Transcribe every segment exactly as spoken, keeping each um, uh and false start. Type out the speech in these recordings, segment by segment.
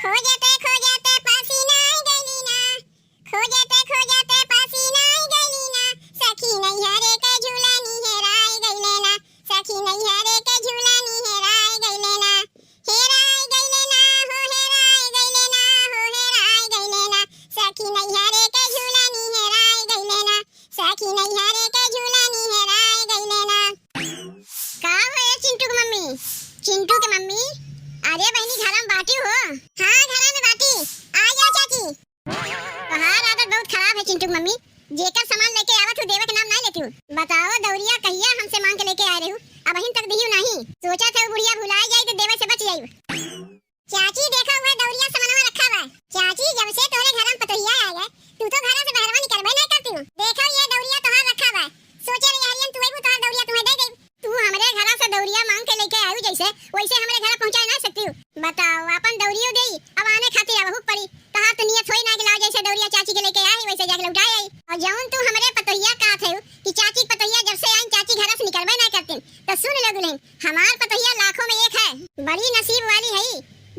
खोजते खोजते पसीना आइ गइली ना, खोजते खोजते पसीना आइ गइली ना, सखी नैहरे के झुलनी हेराइ गइले ना, सखी नैहरे के झुलनी हेराइ गइले ना, हेराइ गइले ना हो, हेराइ गइले ना हो, हेराइ गइले ना, सखी नैहरे के झुलनी हेराइ गइले ना, सखी नैहरे के झुलनी हेराइ गइले ना। का हो ए चिंटू के मम्मी? चिंटू के मम्मी, अरे बहिनी, घरा में बाटी हो? हाँ, घरा में बाटी। आ जाओ चाची। तोहार आदत बहुत खराब है चिंटू के मम्मी, जेकर सामान लेके आवत हूँ देवे के नाम नाहीं लेती हूँ। बताओ दौरिया कहिया हमसे मांग के लेके आए रहे हो, अबहिन तक दिहियो नाहीं। सोचा था बुढ़िया भुलाए जाई तो देवे से बच जाई। चाची देखो वह दौरिया समनवा रखा बा। चाची जब से तोरे घर में पतोहिया आ गए, तू तो घर से बहरवा निकलबे नाहीं करती हूँ। देखो ये दौरिया तोहार रखा बा, सोचे रही हरियन तू अइबू तोहार दौरिया तुम्हें दे देब। तू हमरे घरा से दौरिया मांग के लेके आयु जैसे, वैसे हमरे घरा पहुँचाए ना सकती हूँ। बताओ, आपन दौरियो देई, अब आने खातिर आवहू के पड़ी। तोहार तो नियत होई ना कि लाओ जैसे दौरिया चाची के लेके आई, वैसे जाके लौटाए आई। और जौन तू हमरे पतोहिया कहत है कि चाची के पतोहिया जब से आई, चाची घरा से निकलबे ना करतीन, तो सुन लो दुल्हन, हमार पतोहिया लाखों में एक है, बड़ी नसीब वाली है,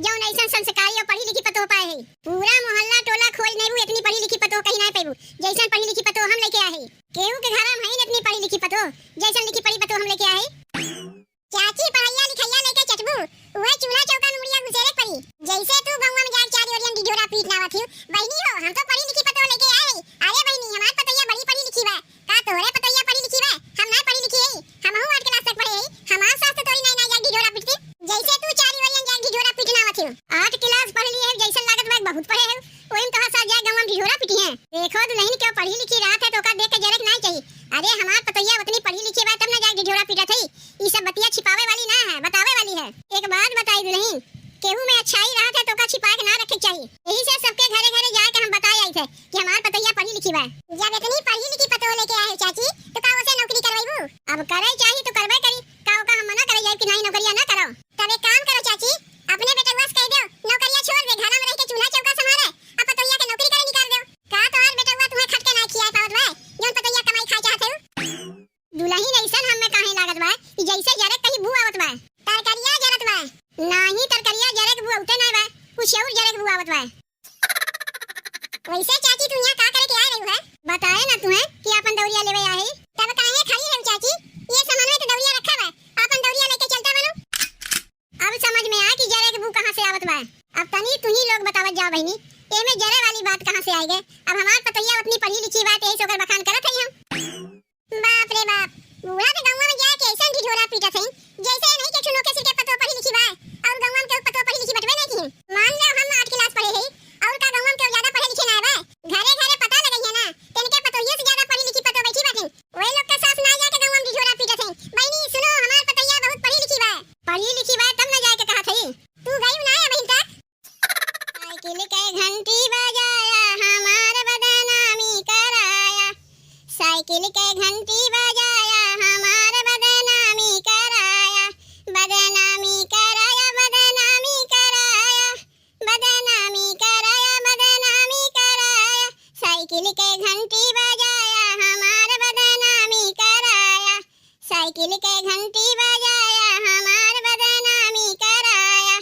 जौन ऐसन संस्कारी और पढ़ी लिखी पतोह पाए है। पूरा मोहल्ला टोला खोज लेबू, इतनी पढ़ी लिखी पतोह कहीं ना पैबू, जैसन पढ़ी लिखी पतोह हम लेके आए है। केहू के घर में है इतनी पढ़ी लिखी पतोह, जैसन लिखी पढ़ी पतोह हम लेके आए। चाची, पढ़ाइया लिखाइया लेके चटबू, उहे चूल्हा चौका में मुड़िया घुसेरे के पड़ी। जैसे तू गौवा में जाके चारी ओरियन ढिढोरा पीट लावत हियो। बहिनी हो, हम तो पढ़ी लिखी पतोह लेके आए हई। अरे बहिनी, हमार पतोहिया बड़ी पढ़ी लिखी बा। का तोहरे पतोहिया पढ़ी लिखी बा? हम ना पढ़ी लिखी हई, हमहू आठ क्लास तक पढ़े हई। हमार सास तो तोरी नाई नाई जाके ढिढोरा पीटती, जैसे तू चारी ओरियन जाके ढिढोरा पीट लावत हियो। आठ क्लास पढ़ लिए है, जैसन लागत बा बहुत पढ़े है, वही में तोहार सास जाके गौवा में ढिढोरा पीटी है। देखो दुल्हन, क्यों पढ़ी लिखी रहत है तो ओका देख के जरे के नाई चाहिए। अरे हमार पतोहिया उतनी पढ़ी लिखी बा तब ना जाके ढिढोरा पीटत है। ई सब बतिया छिपावे वाली ना है, बतावे वाली है। एक बात बताई दुल्हन, केहू में अच्छाई रहत है तो ओका छिपाए के ना रखे के चाही। यही से सबके घरे घरे जाए के हम बताए आई थे कि हमार पतोहिया पढ़ी लिखी बा। जब इतनी पढ़ी लिखी पतोह लेके आए हो चाची, तो का ओसे नौकरी करवाइबू? अब करे चाही तो करबे करी, का ओका हम मना करे जाई कि नहीं नौकरिया ना करो? तब एक काम करो चाची, अपने बेटवा से कह दो नौकरिया छोड़ दे, घरा में रह के चूल्हा चौका संभाले, अब पतोहिया के नौकरी करे निकाल दो। का तोहार बेटवा तुम्हें खट के ना खियाए पावत बा, जौन पतोहिया कमाई खाए चाहत है? दुलहिन, अइसन हम्मे काहे लागत बा कि जइसे जरे कहीं बू आवत बा? तरकरिया जरत बा। नाही, तरकरिया जरे के बू आवते नाय बा, कुछ अउर जरे के बू आवत बा। वइसे चाची, तू यहाँ का करे के आए रही है? बताए ना तुहे कि आपन दौरिया लेवे आए। तब काहे खड़ी रहू चाची? ये सामान में तो दौरिया रखा बा, आपन दौरिया लेके चलता बनो। अब समझ में आए कि जरे के बू कहाँ से आवत बा। अब तनी तुही लोग बतावत जाओ बहिनी, एमे जरे वाली बात कहाँ से आइ गए? अब हमार पतोहिया उतनी पढ़ी लिखी बा, तेही से ओकर बखान करत हई हम। बाप रे बाप, बूढ़ा के गौवा में जाके अइसन ढिढोरा पीटत हई, जैसे नहीं के ठुनो के सिर के पतोह पढ़ी लिखी बा, और गौवा में केहू पतोह पढ़ी लिखी बटबे नहीं की। मान लो हम आठ क्लास पढ़े हई, और का गौवा में केहू ज्यादा पढ़े लिखे ना बा? घरे घरे पता लगई है ना, तेनके पतोहिए से ज्यादा पढ़ी लिखी पतोह बैठी बाटिन। वही लोग के सास ना जाके गौवा में ढिढोरा पीटत हैं। बहिनी, सुनो, हमार पतोहिया बहुत पढ़ी लिखी बा। पढ़ी लिखी बा, तब ना जाके कहत हई। तू गई ना है बहिन तक? साइकिल के घंटी बजाया, हमार बदनामी कराया। साइकिल के घंटी बजाया, हमार बदनामी कराया। बदनामी कराया, बदनामी कराया। बदनामी कराया, बदनामी कराया, साइकिल के घंटी बजाया, हमार बदनामी कराया, साइकिल के घंटी बजाया, हमार बदनामी कराया।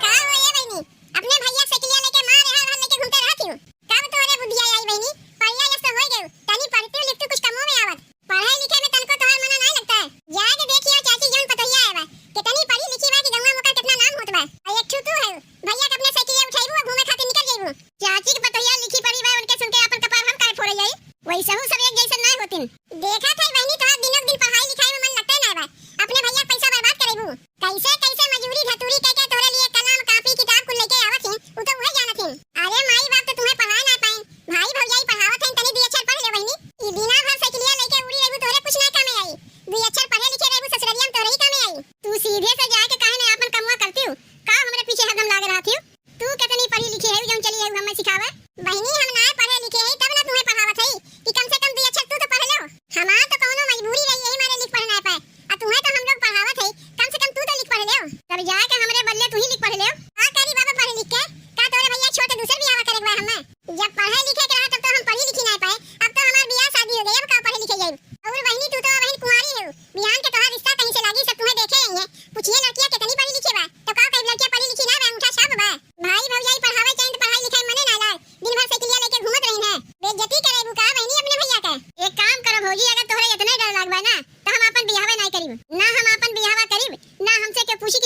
का हो ये बहिनी, अपने भैया साइकिलिया लेके मारे हर हर लेके घूमते रहत हो? कब तोहरे बुद्धिया आई बहिनी? पढ़िया जस तो होई गयो, तनी पढ़ती लिखती कुछ कमो में आवत। पढ़े लिखे में तनको तोहार मना नाय लगता है। जाके देखियो चाची जौन पतोहिया आए बा, कितनी पढ़ी लिखी बा कि गौवा में ओकर कितना नाम होत बा। आ एक ठू तू है, भैया के अपने साइकिलिया उठाइबू और घूमे खातिर निकल जाइबू। चाची के पतोहिया लिखी पढ़ी बा, उनके सुन के अपन कपार हम काहे फोड़े जाई? वैसहू सब एक जैसन नाय होतिन। देखा था बहिनी, तोहार दिनों दिन पढ़ाई लिखाई में मन लगते नाय बा, अपने भैया के पैसा बर्बाद करेबू। कैसे कैसे मजूरी धतूरी कह के तोहरे लिए कलम कापी किताब कुल लेके आवत हिन, उ तो उहे जानत हिन। अरे माई बाप तो तुम्हें पढ़ाए ना पाइन, भाई भौजाई पढ़ावत हैं, तनी दुई अक्षर पढ़ ले बहिनी। ई दिना भर साइकिलिया लेके उड़ी रहबू, तोहरे कुछ ना कामे आई। दुई अक्षर पढ़े लिखे रहबू, ससुरलिया में तोहरे ही कामे आई। तू सीधे से जाके काहे ना आपन कमुआ करती हूँ, का हमरे पीछे हरदम लागे रहती हूँ? तू कितनी पढ़ी लिखी है, जौन चली है हमें सिखावे? बहिनी, हम ना पढ़े लिखे हैं, तब ना तुम्हें पढ़ावत है कि कम से कम दुई अक्षर तू तो पढ़ लो। हमार तो कौनो मजबूरी रही, यही मारे लिख पढ़ ना पाए। आ तुम्हें तो हम लोग पढ़ावत है, कम से कम तू तो लिख पढ़ ले। तब जाके हमरे बदले तू ही लिख पढ़ ले। का करी बाबा पढ़ लिख के? का तोरे भैया छोटे दूसर बियाह करे के बा हमें? जब पढ़े लिखे के रहा तब तो हम पढ़ी लिखी ना पाए, अब तो हमार बियाह शादी हो गई, अब का पढ़े लिखे जाई? और बहिनी तू तो बहिन कुंवारी हो, बिहान के तोहार रिश्ता कहीं से लागी, सब तुम्हें देखे रही है। पूछिए लड़कियां कितनी पढ़ी लिखी बा, तो का कही लड़कियां पढ़ी लिखी ना बा, अंगूठा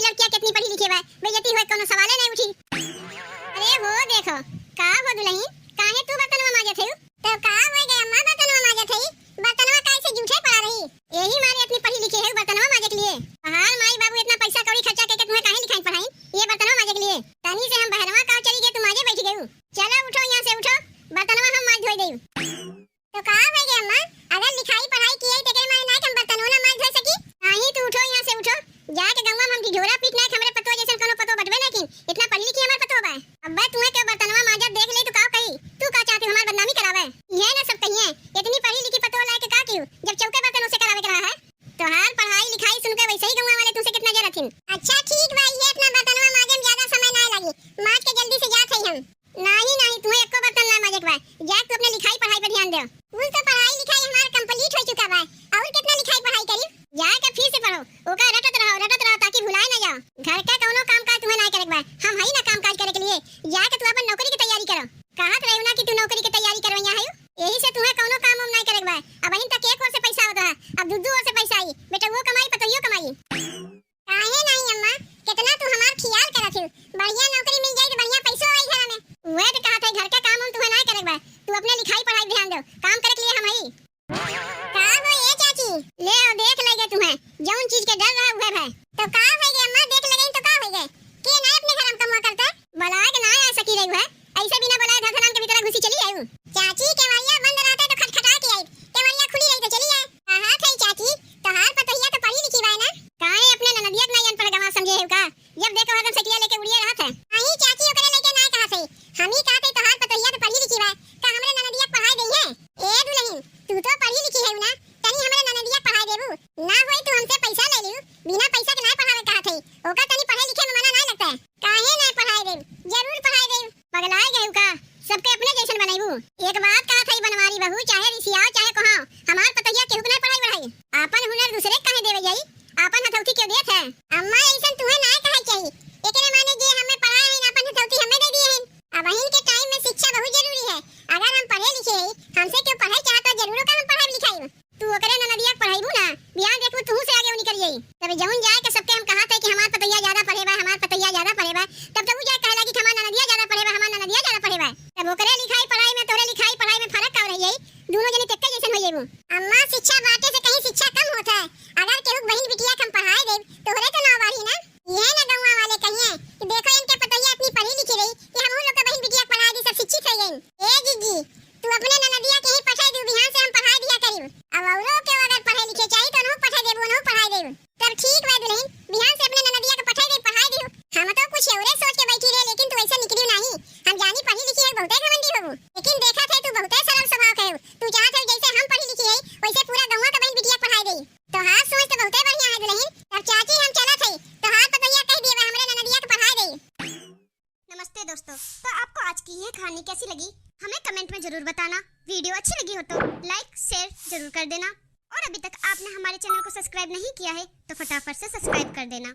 लड़किया कितनी पढ़ी लिखी बा, बेइज्जती होए कोनो सवाले नहीं उठी। अरे हो देखो, का हो दुलहिन, काहे तू बर्तनवा माजत हऊ? तो का हो गए अम्मा, बर्तनवा माजत हई? बर्तनवा काहे से जूठे पड़ा रही? यही मारे इतनी पढ़ी लिखी है बर्तनवा माजे के लिए। तोहार माई बाबू इतना पैसा कौड़ी खर्चा करके तुम्हें काहे लिखाइन पढ़ाइन? ये बर्तनवा माजे के लिए। तनी से हम बहरवा का चली गए, तू माजे बैठ गयू। चलो उठो यहाँ से, उठो, बर्तनवा हम माज धोई देऊ। तो का हो गए अम्मा, अगर लिखाई पढ़ाई किए तो एकरे माने ना कि हम बर्तनवा ना माज धोई सकी? नहीं, तू उठो यहाँ से, उठो, जाके गंगवा में हम ढिढोरा पीटना है कि हमरे पतोह जैसन कोनो पतोह बटबे ना की, इतना पढ़ी लिखी हमार पतोह बा। अब्बे तुम्हें के बर्तनवा माजत देख ले तो का कही? तू का चाहती हमार बदनामी करावे? यह ना सब कहिए, इतनी पढ़ी लिखी पतोह लाए के का कियो, जब चौके बर्तन उसे करावे के रहा है? तोहार पढ़ाई लिखाई सुन के वैसे ही गंगवा वाले तुमसे कितना जरत हिन। अच्छा ठीक बा, ये इतना बर्तनवा माजे में ज्यादा समय ना लगी, माज के जल्दी से जात है हम। नहीं, नहीं, तुम्हें एको बर्तन ना माजे के बा। जा, तू अपने लिखाई पढ़ाई पे ध्यान दे। कुल तो पढ़ाई लिखाई हमार complete हो चुका बा, और कितना लिखाई पढ़ाई करी? जाके फिर से पढ़ो, ओका रटत रहो, रटत रहो, ताकि भुलाए ना जाओ। घर का कौनो काम काज तुम्हें ना करे के बा, हम हई ना काम काज करे के लिए। जाके तू अपन नौकरी की तैयारी करो। कहत रहे ना कि तू नौकरी की तैयारी करवैया है, यही से तुम्हें कौनो काम वाम ना करे के बा। अब अबहिन तक एक ओर से पैसा आवत रहा, अब दू दू ओर से पैसा आई। बेटा वो कमाई, पतोहियो कमाई। काहे नहीं अम्मा, कितना तू हमार ख्याल करत हो। बढ़िया नौकरी मिल जाई तो बढ़िया पैसो आई घर में। वह तो कहत है घर का काम हम तुम्हें ना करे बा, तू अपने लिखाई पढ़ाई ध्यान दो, काम करे के लिए हम हई। का हो ए चाची? ले आओ, देख लेगे तुम्हें, जौन चीज के डर रहा उहे भय। तो का हो गए अम्मा, देख लेगे तो का हो गए? के ना अपने घर में कमवा करता? बुलाए के ना आ सकी रही है, ऐसे बिना बुलाए धड़धड़ान के भीतर घुसी चली आयु। चाची, केवड़िया बंद रहते तो खटखटा के आई, केवड़िया खुली रही तो चली आए। कहा थे चाची, तोहार पतोहिया तो पढ़ी लिखी बाय ना? काहे अपने ननदिया के नाई अनपढ़ गंवार समझे है का? जब देखो हरदम सटिया लेके उड़िए रहत है। नहीं चाची, ओकरे लेके ना कहा थे, हम ही कहा थे तोहार पतोहिया तो पढ़ी लिखी बाय, का हमरे ननदिया के पढ़ाई देई है? ए दुलहिन, तू तो पढ़ी लिखी है ना, तनी हमरे ननदिया के पढ़ाई देबू? ना होई तू हमसे पैसा ले लियो, बिना पैसा के ना पढ़ावे कहा थे, ओकर तनी पढ़े लिखे में मना ना लगता है। काहे ना पढ़ाई देब? जरूर पढ़ाई देब। पगलाए गए का? सबके अपने जैसन बनैबू? एक बात कहत हई बनवारी बहू, चाहे रिसियाओ चाहे कोहाओ, हमार पतोहिया केहू के ना पढ़ाई बढ़ाई। आपन हुनर दूसरे के काहे देवे जाई? आपन हथौती क्यों देत है? अम्मा ऐसन तुहे ना कहे चाही। एकरे माने जे हमें पढ़ाए हैं, आपन हथौती हमें दे दिए हैं। अबहिन के time में शिक्षा बहुत जरूरी है। अगर हम पढ़े लिखे हैं, हमसे क्यों पढ़े चाहत तो जरूर ओका हम पढ़ाई लिखाई। तू ओकरे ननदिया के पढ़ाइबू ना, बिहान देखबू तुहू से आगे उ निकल जाई। तबे जौन जाए के सबके हम कहा थे कि हमार पतोहिया ज्यादा पढ़े बा, हमार पतोहिया ज्यादा पढ़े बा, तब तो उ जाए कहे लागी कि हमार ननदिया ज्यादा पढ़े बा, हमार ननदिया ज्यादा पढ़े बा। तब ओकरे लिखाई पढ़ाई में तोहरे लिखाई पढ़ाई में फर्क का रह जाई? दोनों जनी तेक्के जैसन हो जाइबू। अम्मा, शिक्षा बाटे से कहीं शिक्षा कम होत है? अगर केहू के बहिन बिटिया के हम पढ़ाए देब, तोहरे तो नाव बढ़ी ना। यह ना गौवा वाले कहिए कि देखो इनके पतोहिया इतनी पढ़ी लिखी रही कि हम लोग के बहिन बिटिया के पढ़ाए दी, सब शिक्षित हो गई। ए जीजी, तू अपने ननदिया के ही पठाई दू, बिहान से हम पढ़ाई दिया करीब। अब औरो के अगर पढ़े लिखे चाहिए तो उन्हों पठाई देबू, उन्हों पढ़ाई देबू। तब ठीक बा दुलहिन, बिहान से अपने ननदिया के पठाई दे, पढ़ाई दियो। हम तो कुछ औरे सोच के बैठी रहे, लेकिन तू ऐसे निकलियो नहीं। हम जानी पढ़ी लिखी है, बहुते घमंडी होबू, लेकिन देखा थे तू बहुते सरल स्वभाव के हो। तू चाहत हो जैसे हम पढ़ी लिखी है, वैसे पूरा गौवा के बहिन बिटिया के पढ़ाई दे। तोहार सोच तो बहुते बढ़िया है दुलहिन। तब चाची हम चलत है, तोहार पतोहिया कह दिए बा हमरे ननदिया के पढ़ाई दे। नमस्ते दोस्तों, तो आपको आज की ये कहानी कैसी लगी, हमें comment में जरूर बताना। Video अच्छी लगी हो तो like share जरूर कर देना, और अभी तक आपने हमारे channel को subscribe नहीं किया है तो फटाफट से subscribe कर देना।